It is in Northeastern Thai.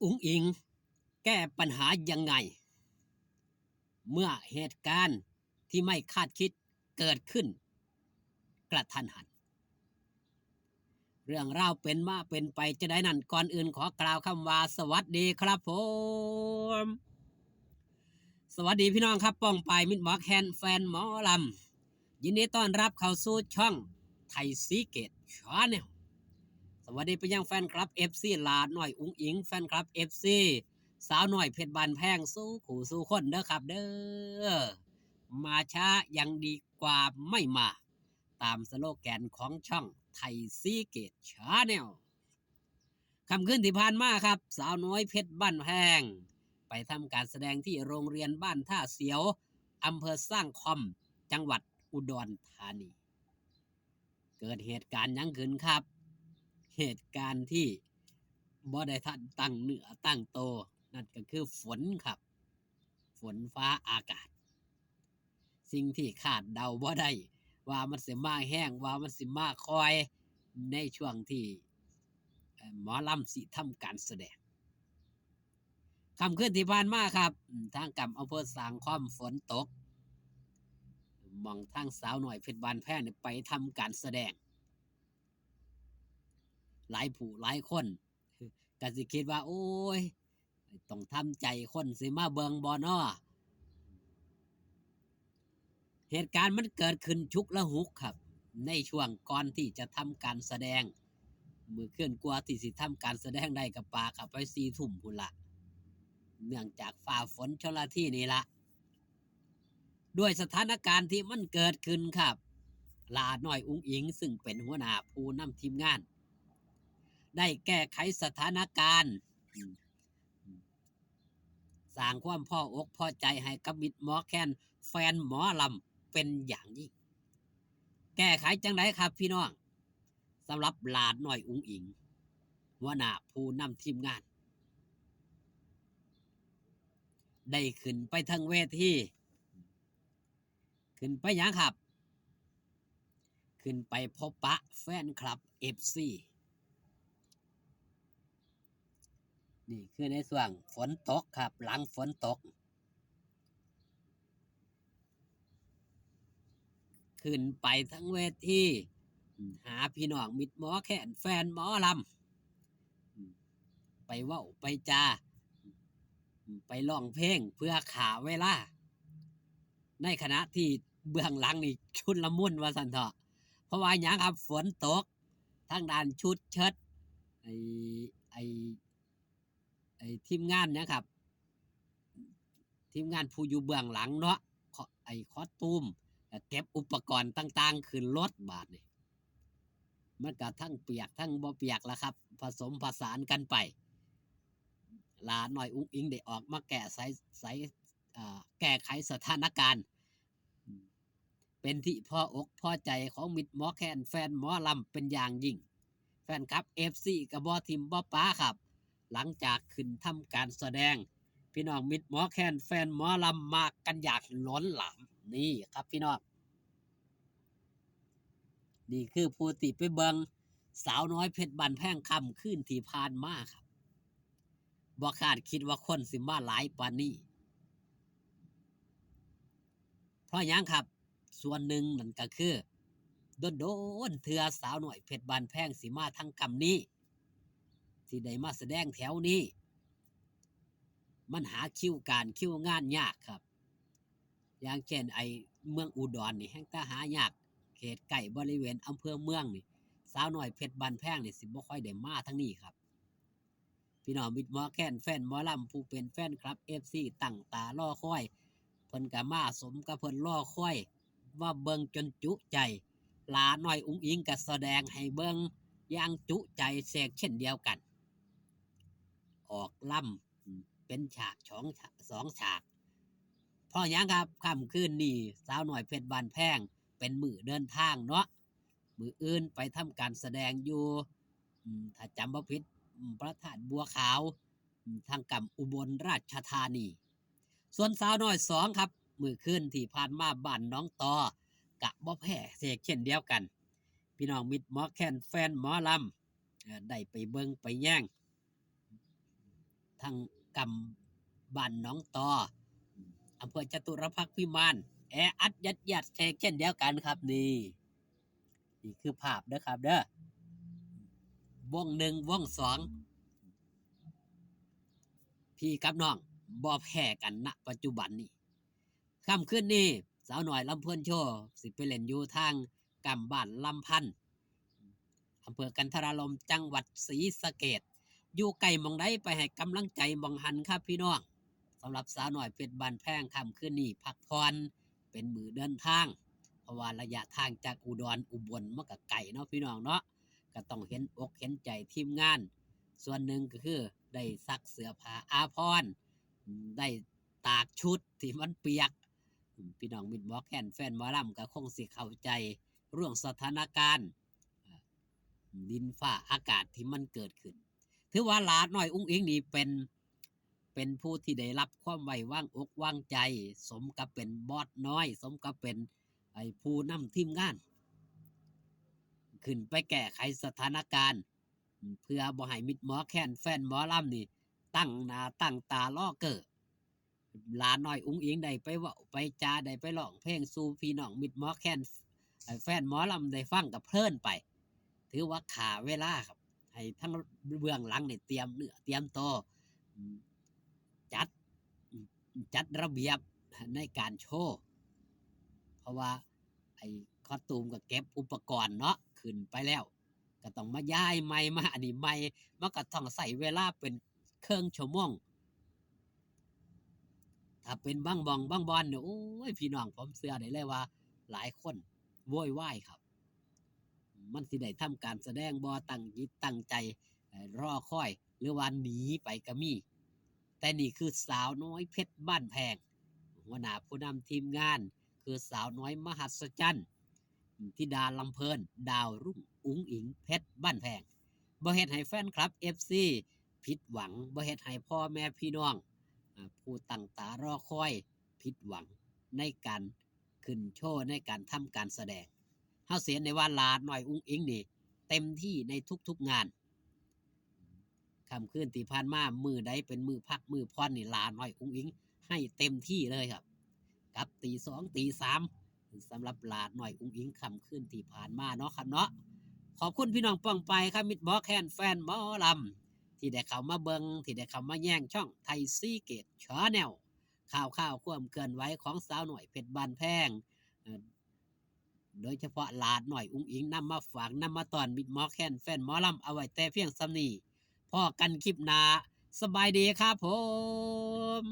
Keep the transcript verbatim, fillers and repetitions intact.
อุ๋งอิ๋งแก้ปัญหายังไง เมื่อเหตุการณ์ที่ไม่คาดคิดเกิดขึ้นกระทันหัน เรื่องราวเป็นมาเป็นไปจะได้นั่น ก่อนอื่นขอกล่าวคำว่าสวัสดีครับผม สวัสดีพี่น้องครับ ป้องปายมิตรหมอแคนแฟนหมอลำ ยินดีต้อนรับเข้าสู่ช่องไทยซีเกตชาแนล สวัสดีไปยังแฟนคลับ เอฟซี หลาน้อยอุ๋งอิ๋ง แฟนคลับ เอฟซี สาวน้อยเพชรบ้านแพง สู้คู่สู้คนเด้อครับเด้อ มาช้ายังดีกว่าไม่มา ตามสโลแกนของช่องไทยซีเกตชาแนล ค่ำคืนที่ผ่านมาครับ สาวน้อยเพชรบ้านแพง ไปทำการแสดงที่โรงเรียนบ้านท่าเสียว อำเภอสร้างคอม จังหวัดอุดรธานี เกิดเหตุการณ์หยังขึ้นครับ เหตุการณ์ที่บ่ได้ทันตั้งเนื้อตั้งตัว นั่นก็คือฝนครับ ฝนฟ้าอากาศ สิ่งที่คาดเดาบ่ได้ ว่ามันสิมาแฮง ว่ามันสิมาค่อย ในช่วงที่ เอ่อ หมอลำสิทำการแสดง ค่ำคืนที่ผ่านมาครับ อืม ทางกำอำเภอสร้างคอมฝนตก หม่องทางสาวน้อยเพชรบ้านแพงนี่ไปทำการแสดง หลายผู้หลายคนก็สิคิดว่า โอ้ย ต้องทำใจคนสิมาเบิ่งบ่น้อ เหตุการณ์มันเกิดขึ้นฉุกละหุกครับ ในช่วงก่อนที่จะทำการแสดง มื้อคืนกว่าที่สิทำการแสดงได้ก็ปาเข้าไปสี่ทุ่มพู้นละ เนื่องจากฟ้าฝนชลทีนี่ละ ด้วยสถานการณ์ที่มันเกิดขึ้นครับ หลาน้อยอุ๋งอิ๋งซึ่งเป็นหัวหน้าผู้นำทีมงาน ได้แก้ไขสถานการณ์ อืม อืม สร้างความพออกพอใจให้กับมิตรหมอแคนแฟนหมอลำเป็นอย่างยิ่ง แก้ไขจังไดครับพี่น้อง สำหรับหลาน้อยอุ๋งอิ๋ง หัวหน้าผู้นำทีมงาน ได้ขึ้นไปเทิงเวที ขึ้นไปหยังครับ ขึ้นไปพบปะแฟนคลับ เอฟซี นี่คือในช่วงฝนตกครับ หลังฝนตก ขึ้นไปเทิงเวที หาพี่น้องมิตรหมอแคนแฟนหมอลำ ไปเว้าไปจา ไปร้องเพลงเพื่อฆ่าเวลา ในขณะที่เบื้องหลังนี่ชุลมุนว่าซั่นเถาะ เพราะว่าหยังครับ ฝนตก ทางด้านชุดเชิด ไอ้ ไอ้ ไอ้ทีมงานนะครับ ทีมงานผู้อยู่เบื้องหลังเนาะ ขอ ไอ้คอสตูม เก็บอุปกรณ์ต่างๆ ขึ้นรถบาดนี่ มันก็ทั้งเปียกทั้งบ่เปียกล่ะครับ ผสมผสานกันไป หลาน้อยอุ๋งอิ๋งได้ออกมาแก้ไข ไข เอ่อ แก้ไขสถานการณ์ เป็นที่พออกพอใจของมิตรหมอแคนแฟนหมอลำเป็นอย่างยิ่ง แฟนคลับ เอฟซี ก็บ่ถิ่มบ่ปาครับ หลังจากขึ้นทำการแสดง พี่น้องมิตรหมอแคนแฟนหมอลำมากันอย่างล้นหลาม นี่ครับพี่น้อง นี่คือผู้ที่ไปเบิ่งสาวน้อยเพชรบ้านแพงค่ำคืนที่ผ่านมาครับ บ่คาดคิดว่าคนสิมาหลายปานนี้ เพราะหยังครับ ส่วนหนึ่งนั่นก็คือ โดนๆ เทื่อสาวน้อยเพชรบ้านแพงสิมาทางค่ำนี้ สิได้มาแสดงแถวนี้ มันหาคิวการคิวงานยากครับ อย่างเช่นไอ้เมืองอุดรนี่แฮ่งตาหายาก เขตใกล้บริเวณอำเภอเมืองนี่ สาวน้อยเพชรบ้านแพงนี่สิบ่ค่อยได้มาทางนี้ครับ พี่น้องมิตรหมอแคนแฟนหมอลำผู้เป็นแฟนคลับ เอฟซี ตั้งตารอคอย เพิ่นก็มาสมกับเพิ่นรอคอย มาเบิ่งจนจุใจ หลาน้อยอุ๋งอิ๋งก็แสดงให้เบิ่งอย่างจุใจเสกเช่นเดียวกัน ออกลำเป็นฉากสอง สองฉาก เพราะหยังครับ ค่ำคืนนี้สาวน้อยเพชรบ้านแพงเป็นมื้อเดินทางเนาะ มื้ออื่นไปทำการแสดงอยู่ อืม ถ้าจำบ่ผิด อืม พระธาตุบัวขาว อืม ทางกำอุบลราชธานี ส่วนสาวน้อยสองครับ มื้อคืนที่ผ่านมาบ้านหนองตอ กะบ่แพ้เสกเช่นเดียวกัน พี่น้องมิตรหมอแคนแฟนหมอลำ เอ่อ ได้ไปเบิ่งไปแยง ทางกำบ้านหนองตอ อำเภอจตุรพักษ์พิมาน แออัดยัดเยียดแทกเช่นเดียวกันครับ นี่ นี่คือภาพเด้อครับเด้อ วงหนึ่ง วงสอง พี่กับน้องบ่แพ้กัน ณ ปัจจุบันนี้ ค่ำคืนนี้ สาวน้อยลำเพลินโชว์ สิไปเล่นอยู่ทางกำบ้านลำพันธ์ อำเภอกันทราลม จังหวัดศรีสะเกษ อยู่ใกล้หม่องใดไปให้กำลังใจหม่องหั้นครับพี่น้อง สำหรับสาวน้อยเพชรบ้านแพง ค่ำคืนนี้พักผ่อน เป็นมื้อเดินทาง เพราะว่าระยะทางจากอุดรอุบลมันก็ไกลเนาะพี่น้องเนาะ ก็ต้องเห็นอกเห็นใจทีมงาน ส่วนหนึ่งก็คือได้ซักเสื้อผ้าอาภรณ์ ได้ตากชุดที่มันเปียก พี่น้องมิตรหมอแคนแฟนหมอลำก็คงสิเข้าใจเรื่องสถานการณ์ ดินฟ้าอากาศที่มันเกิดขึ้น ถือว่าหลาน้อยอุ๋งอิ๋งนี่เป็น เป็นผู้ที่ได้รับความไว้วางอกวางใจ สมกับเป็นบอสน้อย สมกับเป็นไอ้ผู้นำทีมงาน ขึ้นไปแก้ไขสถานการณ์ เพื่อบ่ให้มิตรหมอแคนแฟนหมอลำนี่ตั้งหน้าตั้งตารอเก้อ หลาน้อยอุ๋งอิ๋งได้ไปเว้าไปจา ได้ไปร้องเพลงสู่พี่น้องมิตรหมอแคน ไอ้แฟนหมอลำได้ฟังก็เพลินไป ถือว่าฆ่าเวลาครับ ให้ทั้งเบื้องหลังนี่เตรียมเนื้อเตรียมตัว อืม จัด อืม จัดระเบียบในการโชว์ เพราะว่าไอ้คอสตูมก็เก็บอุปกรณ์เนาะ ขึ้นไปแล้ว ก็ต้องมาย้ายใหม่ มาอันนี้ใหม่ มันก็ต้องใช้เวลาเป็นเคิ่งชั่วโมง ถ้าเป็นบางบ่องบางบ่อนเนี่ย โอ้ย พี่น้อง ผมเชื่อได้เลยว่าหลายคนโวยวายครับ มันสิได้ทำการแสดงบ่ ตั้งจิตตั้งใจ เอ่อ รอคอย หรือว่าหนีไปก็มี แต่นี่คือสาวน้อยเพชรบ้านแพง หัวหน้าผู้นำทีมงาน คือสาวน้อยมหัศจรรย์ ธิดาลำเพลิน ดาวรุ่งอุ๋งอิ๋งเพชรบ้านแพง บ่เฮ็ดให้แฟนคลับ เอฟซี ผิดหวัง บ่เฮ็ดให้พ่อแม่พี่น้อง อ่า ผู้ตั้งตารอคอยผิดหวังในการขึ้นโชว์ ในการทำการแสดง เฮาสิเห็นได้ว่าหลาน้อยอุ๋งอิ๋งนี่เต็มที่ในทุกๆงาน ค่ำคืนที่ผ่านมา มื้อใดเป็นมื้อพักมื้อผ่อนนี่ หลาน้อยอุ๋งอิ๋งให้เต็มที่เลยครับ กับตีสองตีสาม สำหรับหลาน้อยอุ๋งอิ๋งค่ำคืนที่ผ่านมาเนาะครับเนาะ ขอบคุณพี่น้องป้องไปครับ มิตรหมอแคนแฟนหมอลำ ที่ได้เข้ามาเบิ่ง ที่ได้เข้ามาแย่งช่องไทยซีเกตชาแนล ข่าวข่าวความเคลื่อนไหวของสาวน้อยเพชรบ้านแพง เอ่อ โดยเฉพาะหลาน้อยอุ๋งอิ๋งนำมาฝาก นำมาต้อนมิตรหมอแคนแฟนหมอลำ เอาไว้แต่เพียงส่ำนี้ พ้อกันคลิปหน้า สบายดีครับผม